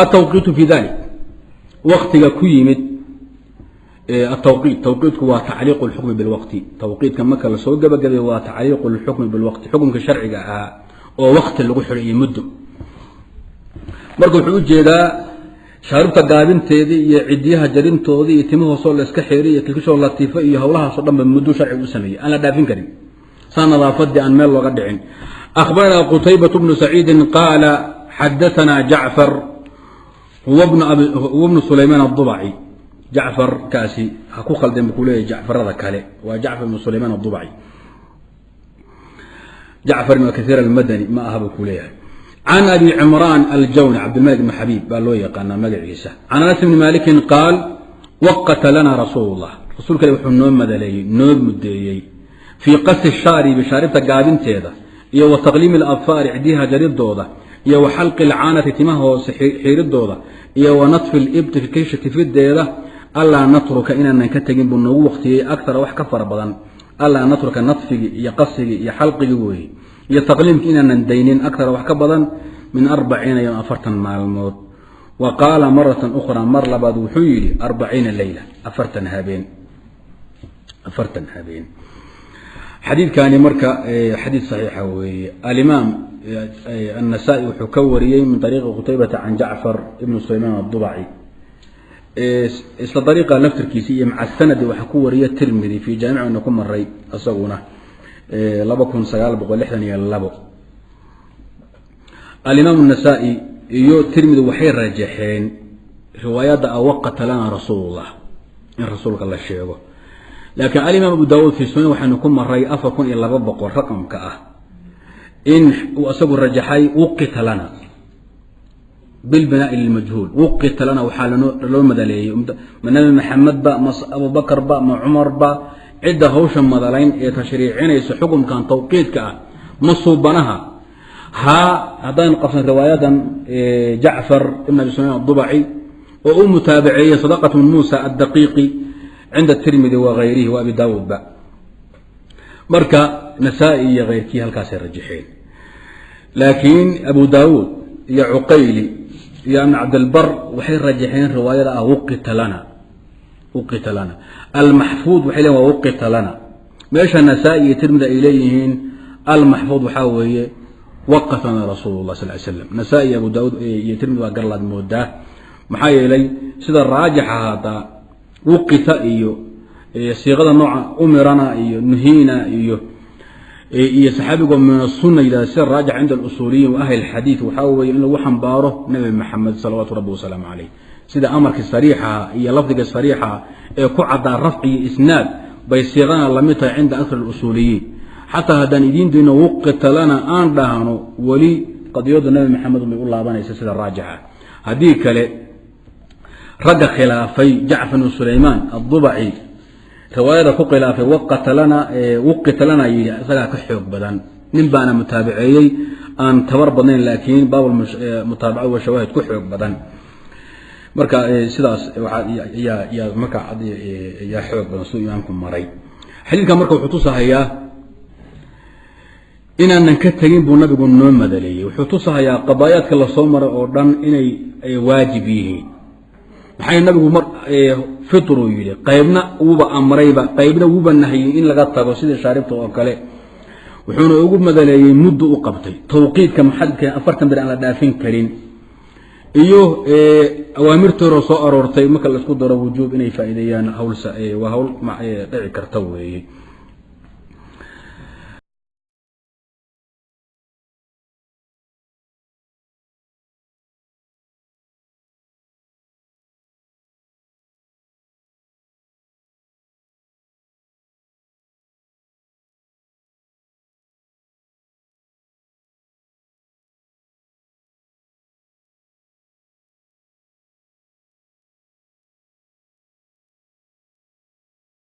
Altawqiitu fi dalik, waktiga ku yimid atawqiit. Tawqiitku waa tacliiqu lxukmi bilwaqti. Tawqiitka marka lasoo gabagabay waa tacliiqu lxukmi bilwaqti, xukumka sharciga ahaa oo wakti lagu xidhay iyo muddo. Marka wuxuu ujeedaa shaarubta gaabinteedii iyo cidyaha jarintoodii iyo timahoosoo la iska xeeriy iyo kilkishoo latiifo iyo howlahaasoo dhan ba muddo sharcigu u sameeyey aan la dhaafin karin, saa nadaafadii aan meel looga dhicin. Akhbaranaa qutaybة bnu saciidi qaala xadaanaa jacfar, huwa bnu sulaymaan adubaci. Jacfar kaasi ha ku khaldeen bu kuleeyahy jacfarada kale, waa Jacfar bnu Sulaymaan adubaci. Jacfar ibn Kaiir almadani ma aha buu kuleeyahay. Can Abi Cimraan Aljawni, Cabdilmalik ibn Xabiib baa loo yaqaanaa magaciisa, can Anas bni Malikin qaal: waqata lana rasuul llah, rasuulka wuxuu noo madaleeyey, noo mudeeyey, fii qasi shaaribi, shaaribta gaabinteeda, iyo wa taqliimi aladfaari, cidyaha jaridooda, iyo wa xalqi alcaanati, timaha hoose xiiridooda, iyo wa natfi libti, kilkisha tifideeda, allaa natruka, inaanan ka tegin buu noogu waqtiyey, akara, wax ka fara badan. Allaa natruka, natfigii iyo qasigii iyo xalqigii weeye iyo taqliimki, inaanan daynin, akara, wax ka badan, min 40 yom, 40 maalmood. Wa qaala maratan ukhraa, mar labaad wuxuu yidhi 40 leyla, 40 habeen, 40 habeen. Xadiidkani marka xadiid saxiixa weeye. Alimaam النasaaئي wuxuu ka wariyey min ariiqi Qutaybata can Jacfar ibn Sulaymaan aلdubaci. Isla dariiqa laftirkiisi iyo maca sanadi waxaa ku wariya Tirmidi fi jaamicna ku maray isaguna 2962. Alimaam النasaaئي iyo Tirmidi waxay rajaxeen riwaayadda awaqata lana rasuul اllah, in rasuulka la sheego. Laakiin alimaam Abu Daawuud fi sunan waxaynu ku maray 4200 raqamka ah in uu isagu rajaxay wuqita lana bilbinaai lilmajhuul. Wuqita lana, waxaa loo madaleeyey, ma Nabi Maxamed ba, ma Abubakar ba, ma Cumar ba, cidda hawsha madalayn ee tashriicinaysa xukumkan tawqiidka ah, ma suubanaha? Haa, haddaynu qabsan riwaayadan Jacfar ibn Abi Sulayman adubaci oo u mutaabaceeyey Sadaqat bn Muusa addaqiiqi cinda Tirmidi wa gayrihi wa Abi Daawuud ba. Marka Nasaa-i iyo keyrkii halkaasay rajaxeen, laakiin Abu Daawuud iyo Cuqayli iyo Ibn Cabdilbar waxay rajaxeen riwaayada ah wuqita lana, wuqita lana. Almaxfuud waxay lehin waa wuqita lana, meesha Nasaa-i iyo Tirmidi ay leeyihiin almaxfuud waxaa weeye waqata lana rasuul lah sal slam. Nasaa-i, Abu Daauud iyo Tirmidi waa garlaad moodaa, maxaa yeelay sida raajixa haddaa wuqita iyo siiqada nooca umirana iyo nuhiina iyo saxaabigo min asunna yidhahda, sida raajix cinda alusuuliyiin wa ahli alxadiid waxaa weeye in lagu xambaaro Nabi Maxamed salawaatu rabbi wasalaamu caleyh, sida amarkii sariixaha iyo lafdiga sariixaha ee ku caddaa rafci iyo isnaad bay siiqadana lamid tahay cinda akar alusuuliyiin. Xataa haddaan idiin dayno wuqita lana aan dhahno, weli qadiyadu Nabi Maxamed bay u laabanaysa sida raajixa. Haddii kale ragga khilaafay Jacfar bnu Sulaymaan addubaci riwaayada ku khilaafay waqata lana, wuqita lana yidhi, isagaa ka xoog badan. Nin baana mutaabaceeyey aan tabar badnayn, laakiin baab mutaabaca wa shawaahid ku xoog badan. Marka sidaas yaa marka yaa xoog badan siduu imaamku maray xadiidkan. Marka wuxuu tusahayaa inaanan ka tegin buu nabigu noo madaleeyey. Wuxuu tusahayaa qadaayaadka lasoo maray oo dhan inay waajib yihiin. Maxay nabigu mar fitruu yidhi, qaybna wuuba amrayba, qaybna wuuba nahiyey in laga tago sidii shaaribta oo kale, wuxuuna ugu madaleeyey muddo u qabtay tawqiidka muxadidka 40 bir aan la dhaafin karin iyo awaamirtooroo soo aroortay. Marka laisku daro wujuub inay faa'iideeyaan hawl waa hawl dhici karta weeye.